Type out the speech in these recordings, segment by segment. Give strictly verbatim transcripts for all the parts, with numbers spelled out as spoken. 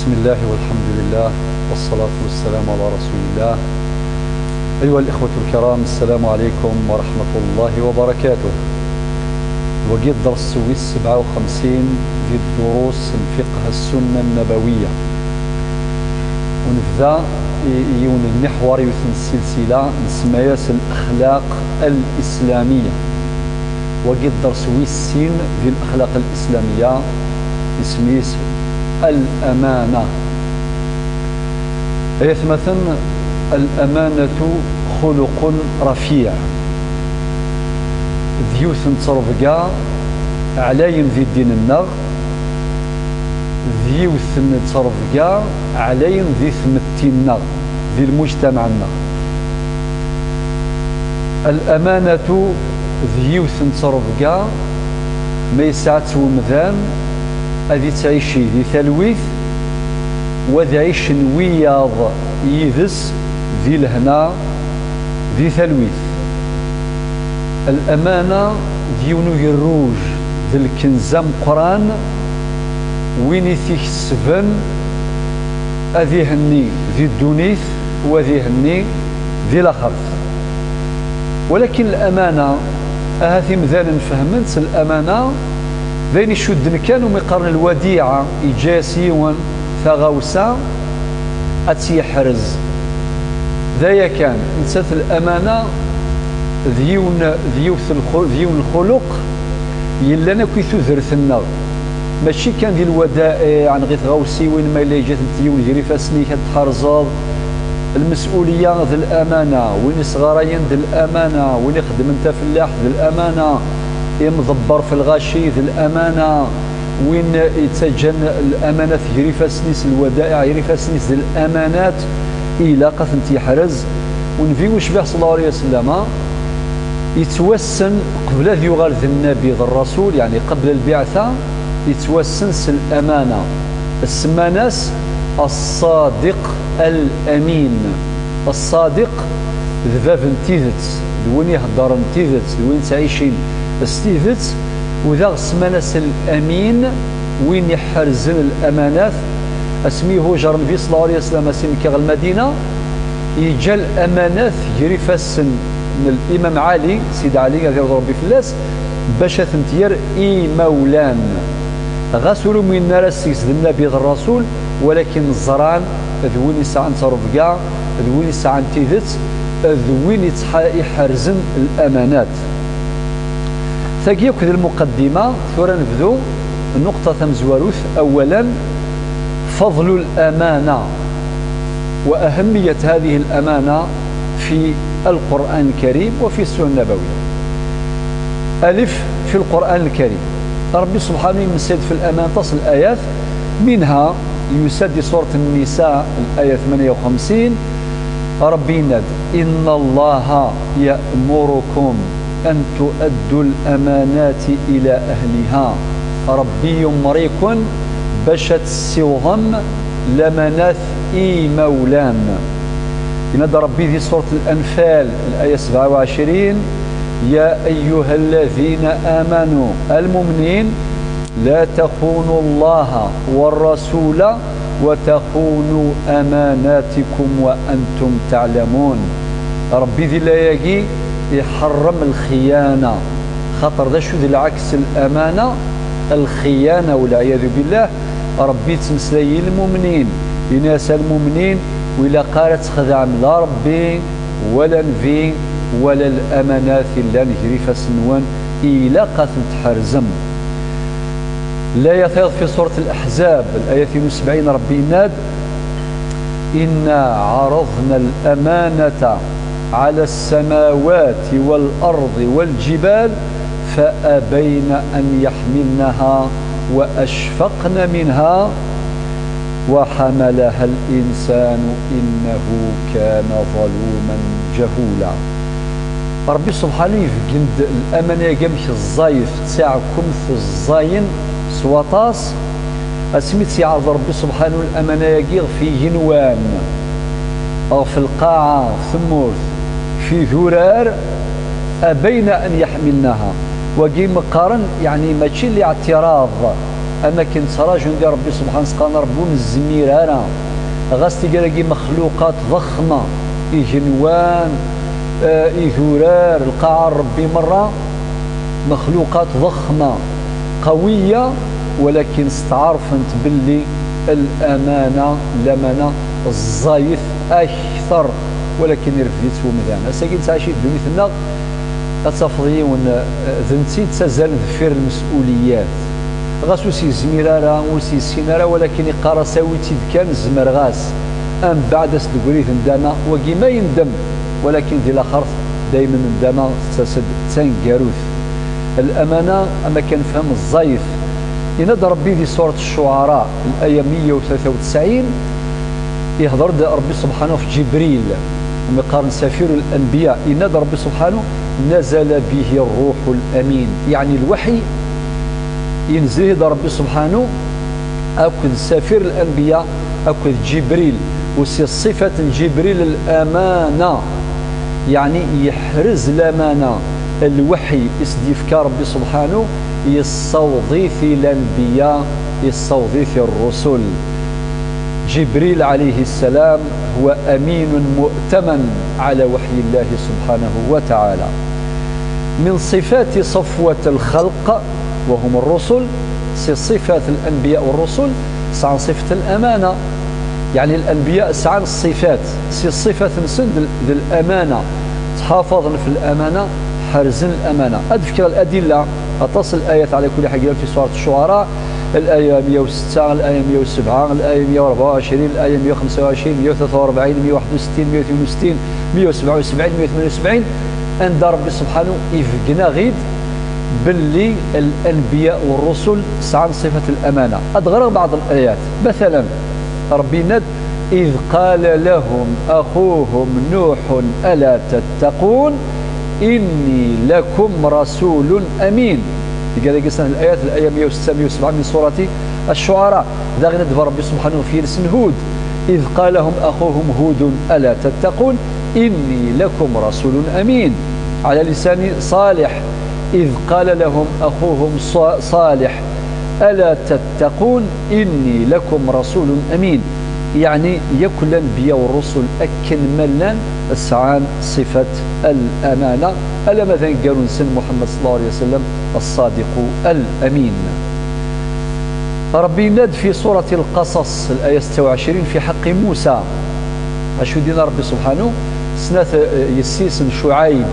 بسم الله والحمد لله والصلاة والسلام على رسول الله. أيها الإخوة الكرام، السلام عليكم ورحمة الله وبركاته. Wagi d dders wis sebɛa u xemsin di ddurus n fiqh السنة النبوية. Ur nebda i, i yiwen n miḥwar, yiwet n ssilsila, nsemma-yas الأخلاق الإسلامية. Wagi d dders wis sin di الأخلاق الإسلامية, isem-is الأمانة. Ay atmaten, الأمانة خلق رفيع. D yiwet n ttrebga ɛlayen di ddin-nneɣ, d yiwet n ttrebga ɛlayen di tmetti-nneɣ, di lmujtamaɛ-nneɣ. الأمانة d yiwet n ttrebga, ma yesɛa-tt wemdan, ad ittɛici di talwit, wa ad ɛicen wiyaḍ yid-s di lehna, di talwit. الأمانة d yiwen ugerruj, d lkenz ameqqran, win i t-ikesben ad ihenni di ddunit, wa ad ihenni di laxert. Walakin الأمانة, ahat imdanen fehmen-tt, الأمانة d ayen icudden kan umi qqaren الوديعة, yeǧǧa-yas yiwen taɣawsa ad tt-yeḥrez. D aya kan, nettat الأمانة d yiwen, d yiwet lxu-, d yiwen lxuluq yellan akk i tudert-nneɣ. Mačči kan di lwadaiɛ neɣ i tɣawsiwin, ma yella yeǧǧa-tent yiwen gar ifassen-ik ad t-tḥerzeḍ. Lmes'uliyya d الأمانة, win isɣarayen d الأمانة, win ixeddmen tafellaḥt d الأمانة, imḍebber f lɣaci d الأمانة, win yettaǧǧan الأمانات gar ifassen-is, lwadaiɛ gar ifassen-is d الأمانات, ilaq ad tent-yeḥrez. Nnbi ucbiḥ صلى الله عليه وسلم yettwassen qbel ad yuɣal d nnabi, d الرسول, yeɛni قبل البعثة, yettwassen s الأمانة. Semman-as الصادق الأمين. الصادق d bab n tidet, d win iheddren tidet, d win ttɛicin s tidet, u daɣ semman-as الأمين, win iḥerzen الأمانات. Asmi ihujer Nnbi صلى الله عليه وسلم, asmi yekka ɣer Lmadina, yeǧǧa الأمانات gar ifassen n Limam Ɛli, Sidi Ɛli, ad iṛḍu Ṛebbi fell-as, bac ad tent-yerr i imawlan. Ɣas ur umiren ara seg-s d nnabi d الرسول, walakin ẓran d win yesɛan ttrebga, d win yesɛan tidet, d win yettḥa-, iḥerzen الأمانات. Tagi akk d lmuqaddima, tura nebdu nnuqṭa tamezwarut. أولا, فضل الأمانة وأهمية هذه الأمانة في القرآن الكريم وفي السنة النبوية. ألف، في القرآن الكريم. Ṛebbi subḥanu yemmeslay-d f الأمانة aṭas n الآيات, منها, yusa-d di سورة النساء, الآية ثمانية وخمسين, Ṛebbi yenna-d: إن الله يأمركم أن تؤدوا الأمانات إلى أهلها. Ṛebbi yumeṛ-iken bac ad tessiwḍem lamanat i imawlan. Yenna-d Ṛebbi di سورة الأنفال, الآية سبعة وعشرين: يا أيها الذين آمنوا, a lmumnin, لا تخونوا الله والرسول وتخونوا أماناتكم وأنتم تعلمون. Ṛebbi di laya-agi iḥeṛṛem lxiyana, xaṭer d acu d lɛeks n الأمانة؟ Lxiyana, والعياذ بالله. Ṛebbi yettmeslay i lmumnin, yenna-yas: a lmumnin, ur ilaq ara ad txedɛem la Ṛebbi, wala Nnbi, wala الأمانات yellan gar ifassen-nwen, ilaq ad tent-tḥerzem. Laya tayeḍ fi سورة الأحزاب, الآية اثنين وسبعين, Ṛebbi yenna-d: إنا عرضنا الأمانة على السماوات والأرض والجبال فأبين أن يحملنها وأشفقن منها وحملها الإنسان إنه كان ظلوما جهولا. Ṛebbi subḥanu ibeggen-d الأمانة-agi amek ẓẓayet, d taɛkumt ẓẓayen s waṭas, asmi tt-iɛreḍ Ṛebbi subḥanu الأمانة-agi ɣef yigenwan, ɣef lqaɛa, ɣef tmurt, f idurar, أبين أن يحملنها. Wagi meqqaren, yeɛni mačči الاعتراض, Am akken ttraǧun di Ṛebbi subḥan s qqaren Ṛebbi ur nezmir ara. Ɣas tigara-agi mexluqat ḍexma, igenwan, eh, idurar, lqaɛa n Ṛebbi merra, mexluqat ḍexma, qawiya, walakin steɛṛfent belli lamana, lamana ẓẓayet akteṛ, walakin irfed-itt wemdan. Ass-agi nettɛici di ddunit-nneɣ, ad tafeḍ yiwen, eh, d netta i yettazzalen deffir lmes'uliyat. Ɣas ur s-yezmir ara, ur s-yessin ara, walakin iqqar-as: "Awi-tt-id kan, zemreɣ-as." Ambeɛd as-d-gri d ndama, wagi ma yendem, walakin di laxert daymen ndama tettas-d d taneggarut. Lamana, am akken nefhem, ẓẓayet. Yenna-d Ṛebbi di surat Ccuɛara, laya meyya u tlata u tesɛin, ihḍer-d Ṛebbi subḥanahu ɣef Ǧibril, umi qqaren safiru l-anbiya, yenna-d Ṛebbi subḥanahu: "Nazala bihi ṛṛuḥu l-amin", yeɛni lweḥy, yenzil-it-id Ṛebbi subḥanahu akked safir l-anbiya akked Ǧibril, u si ṣṣifat n Ǧibril lamana, yeɛni yeḥrez lamana, lweḥy i s-d-yefka Ṛebbi subḥanahu, yessaweḍ-it i lanbiya, yessaweḍ-it i ṛṛusul. Ǧibril ɛalayhi ssalam huwa aminun mu'taman ɛala weḥyi Llahi subḥanahu wa taɛala. Min ṣifati ṣafwat lxalq, wa hum ṛṛusul, si ṣifat lanbiya u ṛṛusul, sɛan ṣifat lamana. Yeɛni lanbiya sɛan ṣifat, si ṣifat-nsen d, d lamana. Ttḥafaḍen f lamana, ḥerzen lamana. Ad fkeɣ ladilla, aṭas n layat ɛala kulli ḥal fi surat Ccuɛara, laya meyya u setta, laya meyya u sebɛa, laya meyya u rebɛa u ɛecrin, laya meyya u xemsa u ɛecrin, meyya u tlata u rebɛin, meyya u waḥed u settin, meyya u tnin u settin, meyya u sebɛa u sebɛin, meyya u tmanya u sebɛin, anda Ṛebbi subḥanahu ibeggen-aɣ-id belli lanbiya u ṛṛusul sɛan ṣifat lamana. Ad ɣreɣ beɛḍ layat. Matalan, Ṛebbi yenna-d: "إذ قال لهم أخوهم نوح ألا تتقون إني لكم رسول أمين". Tigara-agi snat layat, laya meyya u setta, meyya u sebɛa min surati Ccuɛara. Daɣen ad d-iban Ṛebbi subḥanahu ɣef yiles n Hud: "إذ قال لهم أخوهم هود ألا تتقون إني لكم رسول أمين". Ɛala lisani Ṣalih: "إذ قال لهم أخوهم ص-، صالح ألا تتقون إني لكم رسول أمين". Yeɛni yakk lanbiya u ṛṛusul akken ma llan sɛan ṣifat lamana, alamma d aneggaru-nsen Muḥemmed ṣalla Llahu ɛalayhi wa sallam, ṣṣadiqu l-amin. Ṛebbi yenna-d fi surat Lqaṣaṣ, laya setta u ɛecrin, fi ḥeqqi Musa. Acu d-yenna Ṛebbi subḥanahu? Snat, eh, yessi-s n Cuɛayb,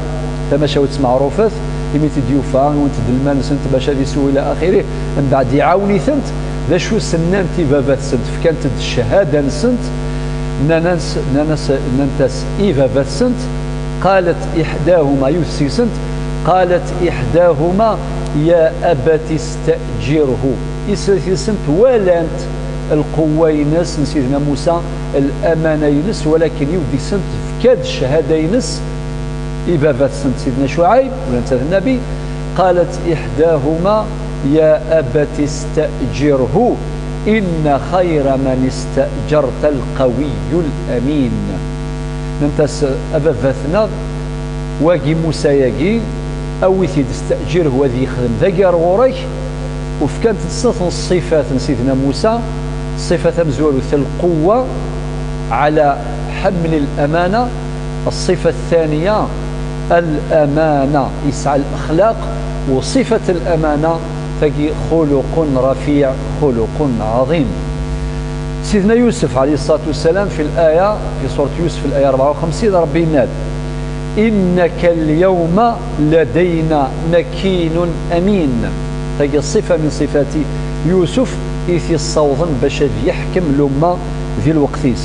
tamacahut meɛrufet, imi t-id-yufa, iwent-d lmal-nsent bac ad isew ila axirih, mbeɛd iɛawen-itent. D acu s-nnant i baba-tsent? Fkant-d ccahada-nsent, nnan-as, nnan-as, nnant-as i baba-tsent: "قالت إحداهما", yiwet seg-sent, "قالت إحداهما يا أبت استأجره". I snat yid-sent walant lqewwa-ines n Sidna Musa, lamana-ines, walakin yiwet deg-sent tefka-d ccahada-ines i baba-tsent Sidna Cuɛayb, wala netta d nnabi. "قالت إحداهما يا أبت استأجره إن خير من استأجرت القوي الأمين". Nnant-as: "A baba-tneɣ, wagi Musa-yagi, awi-t-id, استأجره, ad yexdem dagi ar ɣur-k." U fkant-d snat n ṣṣifat n Sidna Musa: ṣṣifa tamezwarut, lqewwa ɛala ḥemmli lamana, ṣṣifa ttaniya, lamana, yesɛa lexlaq, u ṣṣifat lamana, tagi, خلق رفيع، خلق عظيم. Sidna Yusef, ɛalayhi ṣṣalatu wassalam, fi laya, fi surat Yusef, laya rebɛa u xemsin, Ṛebbi yenna-d: "إنك اليوم لدينا مكين أمين". Tagi ṣṣifa min ṣifati Yusef i t-yessawḍen bac ad yeḥkem lumma di lweqt-is.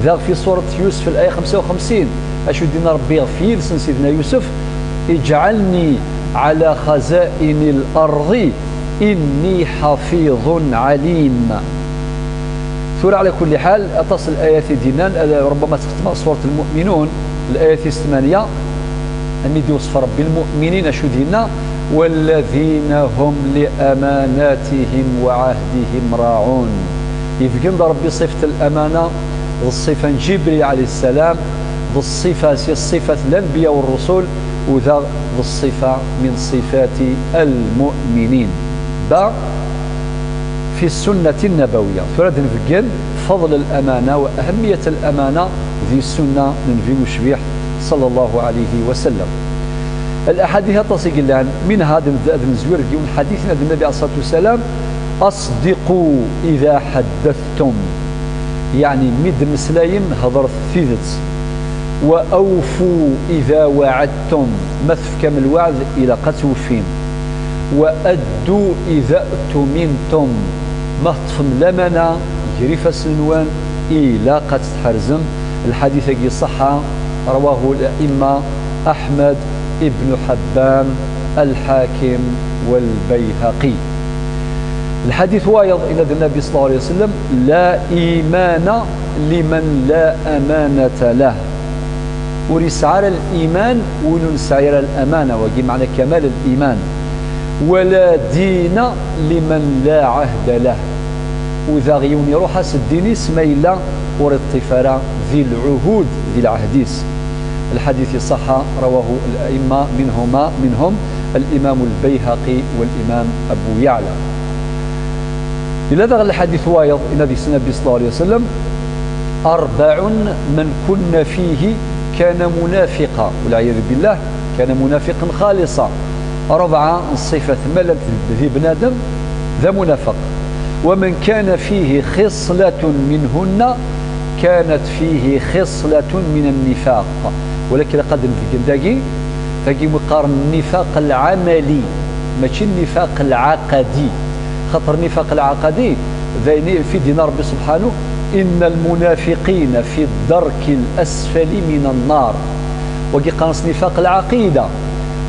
Daɣ fi surat Yusef, laya xemsa u xemsin, acu d-yenna Ṛebbi ɣef yiles n Sidna Yusef? "اجعلني على خزائن الأرض إني حفيظ عليم". Tura, ɛala kulli ḥal, aṭas n layat i d-yennan, eh, ṛubbama ad xetmeɣ surat Lmu'minun, laya tis tmanya, imi d-iwṣef Ṛebbi lmu'minin, acu d-yenna? "والذين هم لأماناتهم وعهدهم راعون". Ibeggen-d Ṛebbi ṣifat lamana, d ṣṣifa n Ǧibril ɛalayhi ssalam, d ṣṣifa si ṣṣifat lanbiya u ṛṛusul, u daɣ d ṣṣifa min ṣifati lmu'minin. Ba, في السنة النبوية. Tura ad nbeggen فضل الأمانة وأهمية الأمانة di ssunna n Nnbi ucbiḥ صلى الله عليه وسلم. Lḥadit aṭas i yellan, منها ad n-, ad nezwir deg yiwen lḥadit, ad Nnbi عليه الصلاة والسلام: أصدقوا إذا حدثتم. Yeɛni, mi d-temmeslayem, hedṛet tidet. وأوفوا إذا وعدتم. Ma tefkam lweɛd, ilaq ad tweffim. وأدوا إذا اؤتمنتم. Ma teṭṭfem lamana gar ifassen-nwen, ilaq ad tt-tḥerzem. Lḥadit-agi ṣṣeḥḥa, رواه الأئمة أحمد، ابن حبان، الحاكم، والبيهقي. Lḥadit wayeḍ, yenna-d Nnbi صلى الله عليه وسلم: لا إيمان لمن لا أمانة له. Ur yesɛi ara liman win ur nesɛi ara lamana, wagi meɛna kamal liman. ولا دين لمن لا عهد له. U daɣ yiwen iruḥ-as ddin-is ma yella ur iṭṭif ara di lɛuhud, di lɛehd-is. Lḥadit iṣaḥa, رواه الأئمة، منهما، منهم الإمام البيهقي والإمام أبو يعلى. Yella daɣ lḥadit wayeḍ, yenna deg-s Nnbi صلى الله عليه وسلم: أربع من كن فيه كان منافقا، والعياذ بالله، كان منافقا خالصا. Rebɛa n ṣṣifat ma llant di bnadem, d amunafeq. ومن كان فيه خصلة منهن كانت فيه خصلة من النفاق. Walakin ilaq ad nbeggen dagi, dagi yeqqaren النفاق العملي, mačči النفاق العقدي. Xaṭer النفاق العقدي, d ayen i fi d-yenna Ṛebbi سبحانه: إن المنافقين في الدرك الأسفل من النار. Wagi qqaren-as النفاق العقيدة.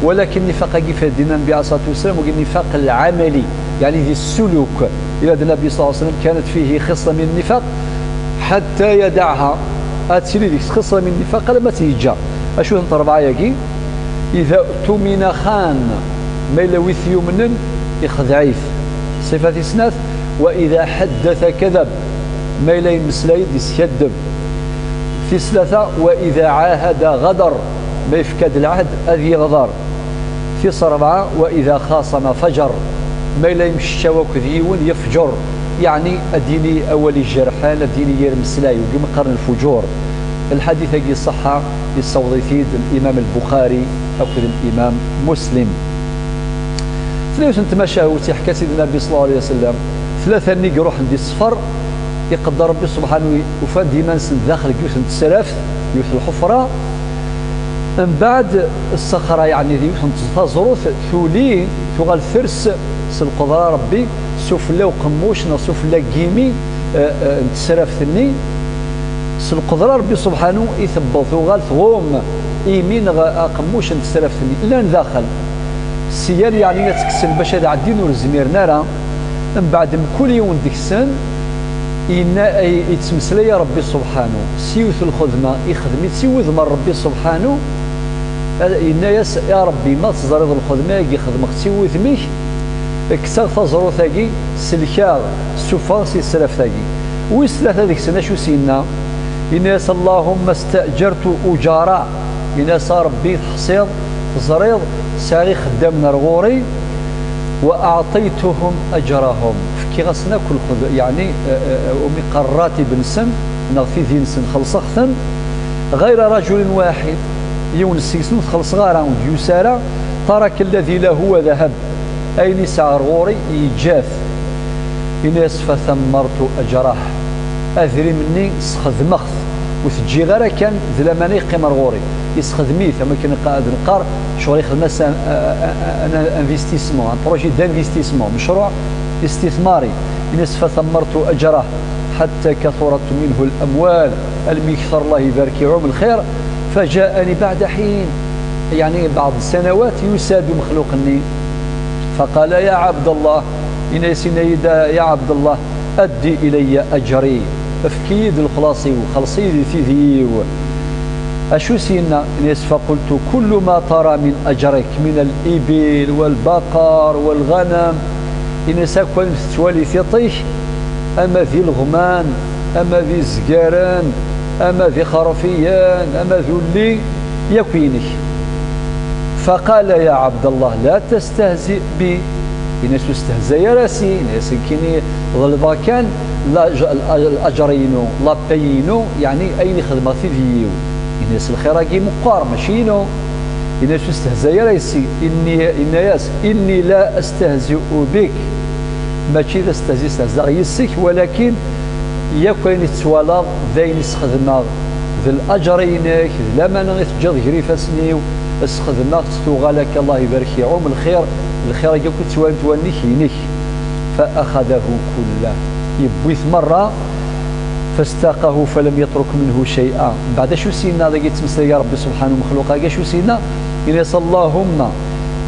Walakin النفاق-agi fi d-yenna Nnbi عليه الصلاة والسلام, wagi النفاق العملي, yeɛni di ssuluk. Yenna-d Nnbi صلى الله عليه وسلم: كانت فيه خصلة من النفاق حتى يدعها. Ad tili deg-s خصلة من النفاق alamma tt-yeǧǧa. Acu-tent rebɛa-agi? إذا اؤتمن خان. Ma yella wi t-yumnen, ixdeɛ-it. Ṣṣifa tis snat: وإذا حدث كذب. Ma yella yemmeslay-d, yeskaddeb. Tis tlata: وإذا عاهد غدر. Ma yefka-d lɛehd, ad yeɣder. Tis rebɛa: وإذا خاصم فجر. Ma yella yemceččaw akked yiwen, yefǧer. Yeɛni, ad d-yini awal ijerḥen, ad d-yini yir mmeslay, wigi i qqaren lfujur. Lḥadit-agi ṣṣeḥḥa, yessaweḍ-it-id الإمام البخاري akked الإمام مسلم. Tella yiwet n tmacahut yeḥka Sidna Nnbi صلى الله عليه وسلم, tlata-nni i iruḥen di ssfer, iqedder Ṛebbi سبحانه, ufan-d iman-nsen daxel deg yiwet n tesraft, yiwet n lḥefra. Mbeɛd, ṣṣexra, yeɛni d yiwet n taẓrut, tuli, tuɣal ters s lqedra n Ṛebbi, sufella uqemmuc neɣ sufella n yimi, eh, eh, n tesraft-nni. S lqedra n Ṛebbi سبحانه i tewweḍ, tuɣal tɣum imi neɣ aqemmuc n tesraft-nni. Llan daxel. Syan, yeɛni ad tt-kksen bac ad ɛeddin, ur zmiren ara. Mbeɛd, mkul yiwen deg-sen yenna, ay, yettmeslay i Ṛebbi سبحانه s yiwet n lxedma, ixdem-itt i wudem n Ṛebbi سبحانه. Yenna-yas: "A Ṛebbi, ma teẓriḍ lxedma-agi xedmeɣ-tt i wudem-ik, kkes-aɣ taẓrut-agi, sellek-aɣ, ssufeɣ-aɣ si tesraft-agi." Wis tlata deg-sen, acu s-yenna? Yenna-yas: "اللهم استأجرت أجراء." Yenna-yas: "A Ṛebbi, teḥṣiḍ, teẓriḍ, sɛiɣ ixeddamen ar ɣur-i, وأعطيتهم أجرهم." Fkiɣ-asen akk lxed-, yeɛni, eh, eh, umi qqar ratib-nsen, neɣ tidi-nsen, xellṣeɣ-ten. "غير رجل واحد." Yiwen seg-sen ur t-xellṣeɣ ara, ur d-yusi ara. "ترك الذي له وذهب." Ayen yesɛa ar ɣur-i, yeǧǧa-t. Yenna-yas: "فثمرت أجره." Adrim-nni sxedmeɣ-t, ur t-ǧǧiɣ ara kan d lamana yeqqim ar ɣur-i. Yessexdem-it, am akken ad nqar, ccɣel ixdem-as un, un, un investissement, un projet d'investissement, mecruɛ istithmari. Yenna-yas: "فثمرت أجره حتى كثرت منه الأموال." Almi kter, Allah ibarek, iɛum lxir. "فجاءني بعد حين." Yeɛni, beɛd ssanawat, yusa-d umexluq-nni. "فقال: يا عبد الله." Yenna-yas, yenna-yi-d: "يا عبد الله، أد إلي أجري." Efk-iyi-d lexlaṣ-iw, xelleṣ-iyi di tidi-iw. Acu s-yenna? Yenna-yas: "فقلت: كل ما ترى من أجرك من الإبل والبقر والغنم." Yenna-yas: "Akk ayen tettwali tiṭ-ik, ama d ileɣman, ama d izgaren, ama d ixerfiyen, ama d ulli, yakk inek." "فقال: يا عبد الله، لا تستهزئ بي." Ini-as ur stehzay ara si, ini-as nekkini ḍelbeɣ kan la-, la-, l'aǧr-inu, la paie-inu, yeɛni ayen i xedmeɣ tid yiw. Ini-as lxir-agi meqqar, mačči inu. Ini-as ur stehzay ara yis-i. Inni, yenna-yas, inni la astehzi'u bik. Mačči d astehzi stehzaɣ yis-k, walakin yakk ayen i tettwalaḍ d ayen i sxedmeɣ, d l'aǧr-inek, d lamana i teǧǧiḍ gar ifassen-iw, sxedmeɣ-tt, tuɣal akka, Allah ibarek, iɛum lxir, lxir-agi akk i ttwalint wallen-ik inek. Fa axadahu kullah, yewwi-t merra. Fastaqahu falam yatruk minhu shay'a. Mbeɛd acu s-yenna dagi, yettmeslay Rebbi subḥanahu, mexluq-agi acu s-yenna? Yenna-yas, Allahumma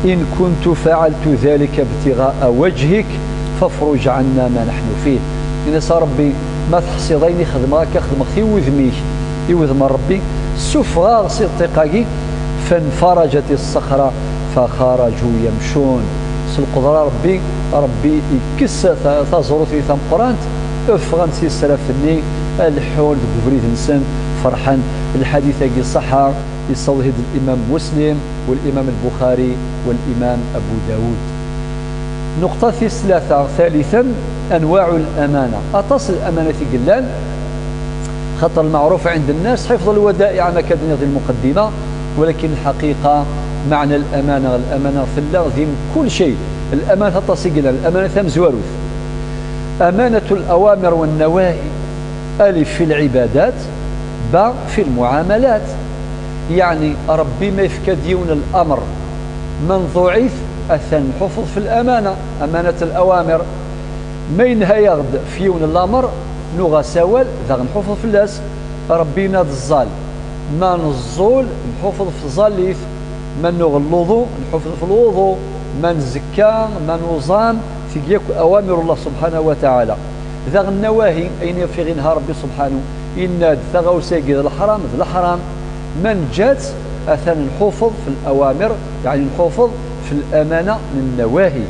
in kuntu fa'altu dhalika ibtigha'a wajhik fafruj 'anna ma nahnu fih. Yenna-yas, a Rebbi, ma teḥsiḍ ayen i xedmeɣ akka, xedmeɣ-t i wudem-ik, i wudem n Rebbi, ssufeɣ-aɣ si ṭṭiq-agi. Fanfarajat issaxra faxaraju yamcun. S lqudra Rebbi, Rebbi ikkes ta-, taẓrut-nni tameqqrant, ffɣen s israf-nni, ad leḥḥun deg ubrid-nsen, ferḥen. Lḥadit-agi ṣaḥa, yessaweḍ-it-id l'imam Muslim, والإمام البخاري، والإمام أبو داود. Nuqṭa tis tlata, ثالثا، أنواع الأمانة. Aṭas n lamanat i yellan, خاطر المعروف عند الناس حفظ الودائع, ma akka d-nniɣ di lmuqaddima, walakin lḥaqiqa, meɛna lamana, lamana tella di mkul cay. Lamanat aṭas i yellan, lamana tamezwarut. أمانة الأوامر والنواهي، ألف في العبادات، باء في المعاملات. Yeɛni, Rebbi ma yefka-d yiwen lamr, ma nḍuɛ-it, atan nḥuffeḍ f lamana, amanat lawamir. Ma yenha-yaɣ-d f yiwen lamer, nuɣ-as awal, daɣ nḥuffeḍ fell-as. Rebbi yenna-d ẓẓal, ma neẓẓul, nḥuffeḍ f tẓallit. Ma nuɣ luḍu, nḥuffeḍ f lwuḍu. Ma nzekka, ma nuẓam, tigi yakk awamir Allah subḥanahu wa taɛala. Daɣ nnawahi, ayen iɣef i ɣ-inha Rebbi subḥanahu, yenna-d taɣawsa-agi d leḥram, d leḥram. Ma neǧǧa-tt, atan nḥuffeḍ f lawamir, yeɛni nḥuffeḍ f lamana n nnawahi.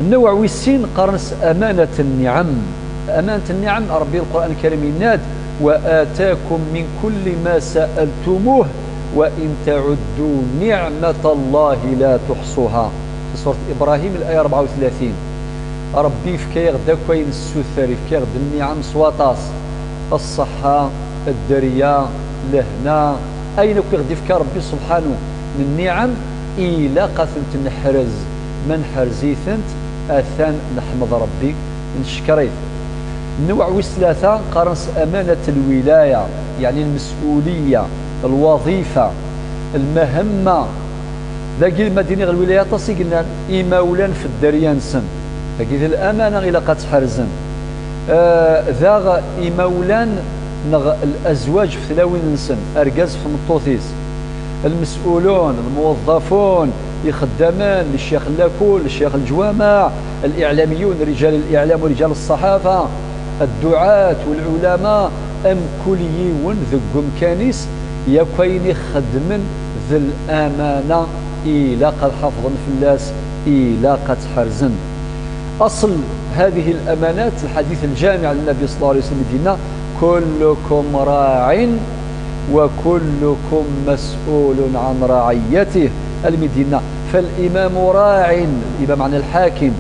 Nnewɛ wis sin qqaren-as amanat nniɛam. Amanat nniɛam, Rebbi Lqur'an Lkarim yenna-d, وآتاكم من كل ما سألتموه وإن تعدوا نعمة الله لا تحصوها. Fi surat Ibrahim, laya rebɛa u tlatin. Rebbi yefka-yaɣ-d akk ayen nessuter, yefka-yaɣ-d nniɛam s waṭas. Ṣṣeḥḥa, dderya, lehna, ayen akk i ɣ-d-ifka Rebbi subḥanu n nniɛam, ilaq ad tent-neḥrez. Ma neḥrez-itent, atan neḥmed Rebbi, neckeṛ-it. Nnewɛ wis tlata qqaren-as amanat lwilaya, yeɛni lmes'uliya, lwaḍifa, lmahemma. Dagi ma d-iniɣ lwilaya aṭas i yellan, imawlan f dderya-nsen. Dagi d lamana ilaq ad tt-ḥerzen. Eh, daɣ imawlan neɣ lazwaǧ f tlawin-nsen, argaz f tmeṭṭut-is. Lmes'ulun, lmuwaḍḍafun, ixeddamen, lecyix n lakul, lecyix n leǧwameɛ, الإعلاميون، رجال الإعلام ورجال الصحافة، الدعاة والعلماء، amkul yiwen deg umkan-is, yakk ayen i xeddmen d lamana, ilaq ad ḥafḍen fell-as, ilaq ad tt-ḥerzen. أصل هذه الأمانات، الحديث الجامع للنبي صلى الله عليه وسلم, i d-yenna, كلكم راع وكلكم مسؤول عن رعيته. Almi d-yenna, فالإمام راع, الإمام معنى الحاكم,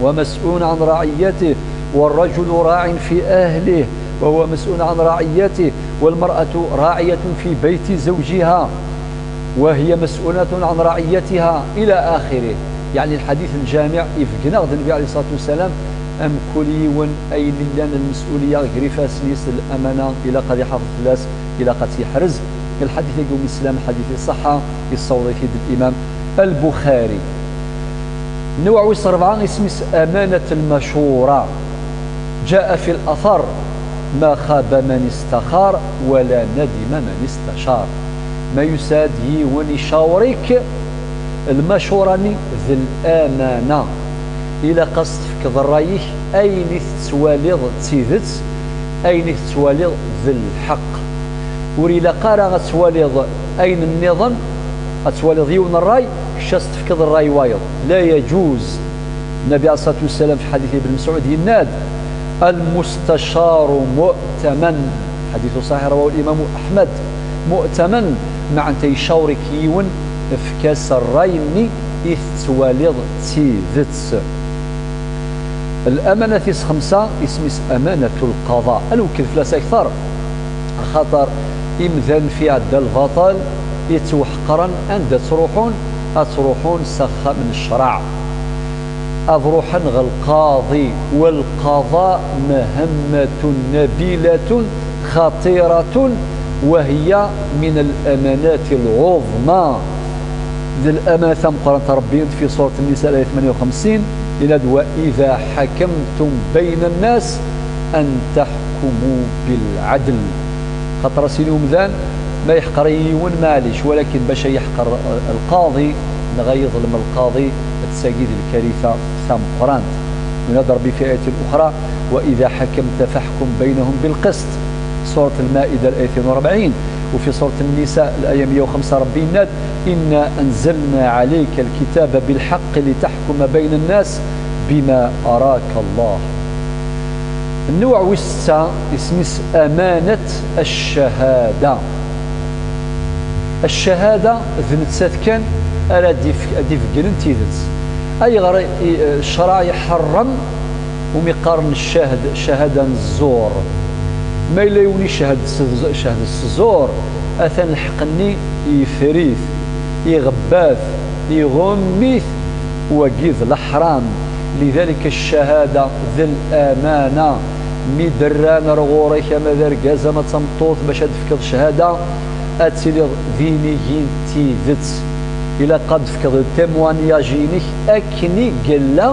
ومسؤول عن رعيته، والرجل راع في أهله وهو مسؤول عن رعيته، والمرأة راعية في بيت زوجها وهي مسؤولة عن رعيتها، إلى آخره. Yeɛni lḥadit n lǧamiɛ, ifeggen-aɣ-d Nnbi ɛalayhi ṣṣalatu wassalam, amkul yiwen ayen illan lmes'uliya gar ifassen-is, lamana, ilaq ad iḥafeḍ fell-as, ilaq ad tt-yeḥrez. Lḥadit-agi umi neslam, lḥadit iṣeḥḥa, yessaweḍ-it-id limam Lbuxari. Nnewɛ wis rebɛa, isem-is amanat lmacura. جاء في الأثر: ما خاب من استخار ولا ندم من استشار. Ma yusa-d yiwen icawer-ik, lmacura-nni d lamana. Ilaq ad s-tefkeḍ ṛṛay-ik, ayen i tettwaliḍ d tidet, ayen i tettwaliḍ d lḥeqq. Ur ilaq ara ad twaliḍ ayen nniḍen, ad twaliḍ yiwen ṛṛay, kečč ad s-tefkeḍ ṛṛay wayeḍ. لا يجوز. Nnabi ɛalayhi ṣṣalatu wassalam, fi ḥadit Ibn Mesɛud, yenna-d: المستشار مؤتمن. Ḥaditu ṣaḥiḥ, rawahu l-Imam Aḥmed. مؤتمن, meɛna icawer-ik yiwen, efk-as ṛṛay-nni, i tettwaliḍ d tidet. Lamana tis xemsa, isem-is amanatu lqaḍa. Ad nwekked fell-as akteṛ, axaṭer imdanen fi ɛedda lbaṭel yettweḥqren, anda ttruḥun? Ad ttruḥun s axxam n ccṛeɛ. Ad ruḥen ɣer lqaḍi, والقضاء مهمة نبيلة خطيرة وهي من الأمانات العظمى. D lamana tameqqrant n Ṛebbi fi surat Nnisa, الآية ثمانية وخمسين, yenna-d: وإذا حكمتم بين الناس أن تحكموا بالعدل. Xaṭer a s-yini umdan, ma yeḥqer yiwen, maɛlic, walakin bac a yeḥqer lqaḍi, neɣ a yeḍlem lqaḍi, d tagi d lkarita tameqqrant. Yenna-d Ṛebbi fi آية أخرى: وإذا حكمت فاحكم بينهم بالقسط. Surat Lmaida, الآية اثنين وأربعين, وفي سورة النساء الآية مية وخمسة, Ṛebbi yenna-d: إنا أنزلنا عليك الكتاب بالحق لتحكم بين الناس بما أراك الله. Nnuɛ wis setta, isem-is amanat ccahada. Ccahada d nettat kan ara d-if-, ad d-ifegglen tidet. Ayɣer i, i, ccṛeɛ iḥeṛṛem umi qqaren ccahd-, ccahada n zzur? Ma yella yiwen icehhed s, icehhed s zzur, atan lḥeqq-nni yeffer-it, iɣebba-t, iɣumm-it, wagi d leḥṛam. Lidalik ccahada d lamana. Mi d-rran ar ɣur-k, ama d argaz ama d tameṭṭut, bac ad d-tefkeḍ ccahada, ad tiliḍ d inigi n tidet. Ilaq ad d-tefkeḍ le témoignage-inek akken i yella,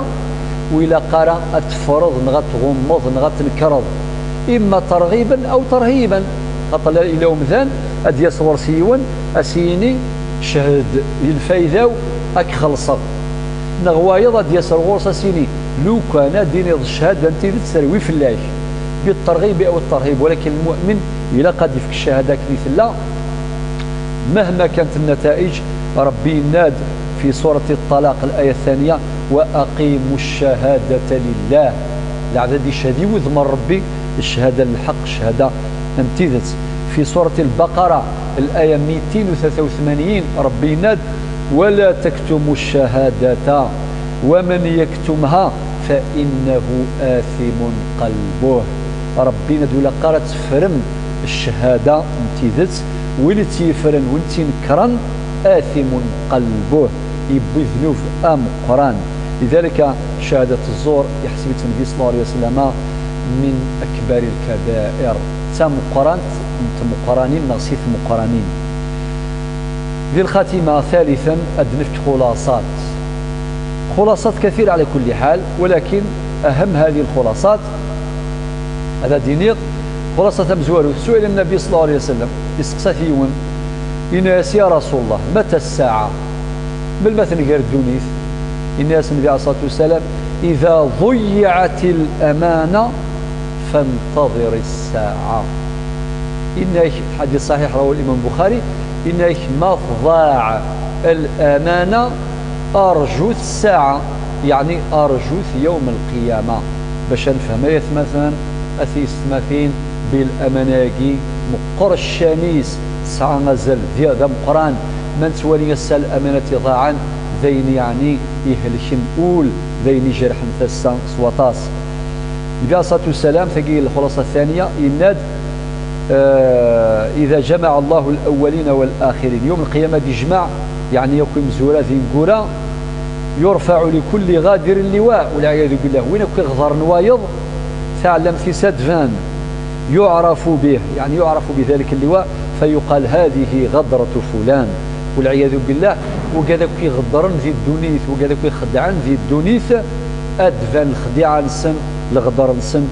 ur ilaq ara ad teffreḍ neɣ ad tɣummeḍ neɣ ad tnekreḍ, imma terɣiben aw terhiben. Xaṭer la, ila umdan ad d-yas ɣur-s yiwen, a s-yini: ched di lfayda-w, ad k-xellṣeɣ. Neɣ wayeḍ ad d-yas ar ɣur-s, a s-yini: lukan ad d-tiniḍ ccahada n tidet, terwi fell-ak, bi terɣib aw terhib. Walakin lmu'min ilaq ad d-ifk ccahada akken i tella, مهما كانت النتائج. Ṛebbi yenna-d fi surat Ṭṭalaq, الآية الثانية: وأقيموا الشهادة لله. Lɛebd ad iched i wudem n Ṛebbi ccahada n lḥeqq, ccahada n tidet. Fi surat Lbaqara, الآية ميتين وثلاثة وثمانين, Ṛebbi yenna-d: ولا تكتموا الشهادة ومن يكتمها فإنه آثم قلبه. Ṛebbi yenna-d: ur ilaq ara ad teffrem ccahada n tidet, win i tt-yeffren, win i tt-inekkren, آثم قلبه, yewwi ddnub ameqqran. لذلك شهادة الزور يحسب النبي صلى الله عليه وسلم من أكبر الكبائر. D tameqqrant n tmeqqranin neɣ si tmeqqranin. Di lxatima, ثالثا, ad d-nefk خلاصات. خلاصات كثيرة على كل حال, ولكن أهم هذه الخلاصات, ad d-iniɣ, xulaṣa tamezwarut, سئل النبي صلى الله عليه وسلم, isteqsa-t yiwen, yenna-yas: يا رسول الله، متى الساعة؟ Melmi ad tenger ddunit? Yenna-yas Nnbi عليه الصلاة والسلام: إذا ضيعت الأمانة فانتظر الساعة. Yenna-k, ḥadis ṣaḥiḥ, رواه الإمام البخاري, yenna-k ma tḍaɛ lamana, arjut ssaɛa, yeɛni arjut yawm lqiyama. Bac ad nefhem ay atmaten, a tiyessetmatin, belli lamana-agi meqqer ccan-is, tesɛa azal d, d ameqqran. Ma nettwali ass-a lamanat iḍaɛen, d ayen yeɛni ihelken ul, d ayen ijerḥen tasa s waṭas. Nnbi عليه الصلاة والسلام, tagi lxulaṣa ثانية, yenna-d, آه، إذا جمع الله الأولين والآخرين. Yawm lqiyama ad ijmeɛ, yeɛni akk imezwura d ineggura, يرفع لكل غادر لواء, والعياذ بالله, win akk iɣedren wayeḍ, taɛellamt-is ad d-tban, يعرف به, يعني يعرف بذلك اللواء، فيقال: هذه غدرة فلان. والعياذ بالله, wigad akk iɣeddren di ddunit, wigad akk ixeddɛen di ddunit, ad d-tban lexdiɛa-nsen, leɣder-nsen,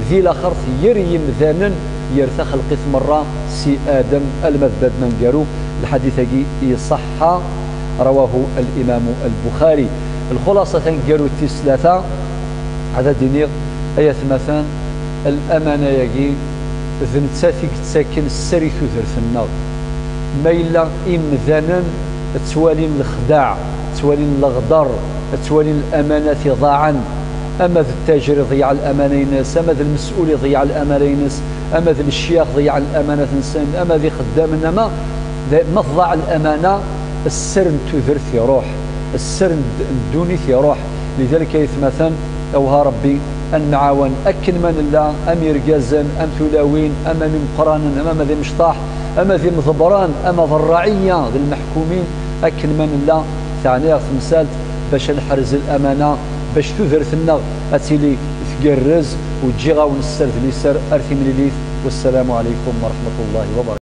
di laxert, ger yimdanen, ger taxelqit merra, si Adem alma d bab maneggaru. Lḥadit-agi iṣeḥḥa, رواه الإمام البخاري. Lxulaṣa taneggarut tis tlata, ad d-iniɣ, ay atmaten, lamana-agi d nettat i yettaken sser i tudert-nneɣ. Ma yella imdanen ttwalin lexdeɛ, ttwalin leɣder, ttwalin lamanat iḍaɛen, ama d ttajir iḍeyyeɛ lamana-ines, ama d lmes'ul iḍeyyeɛ lamana-ines, ama d lecyax ḍeyyɛen lamanat-nsen, ama d ixeddamen, ama d, ma tḍaɛ lamana, sser n tudert iruḥ. Sser n ddunit iruḥ. Lidalik ay atmaten, awha Ṛebbi ad nemɛawan akken ma nella, am irgazen, am tulawin, ama d imeqqranen, ama d imecṭaḥ, ama d imḍebbren, ama d ṛṛaɛiyya, d lmeḥkumin, akken ma nella, teɛna-yaɣ temsalt bac ad neḥrez lamana, bac tudert-nneɣ ad tili tgerrez. U ǧǧiɣ-awen sser d liser ar timlilit. Wassalamu ɛalaykum wa raḥmatullahi wa barakatuh.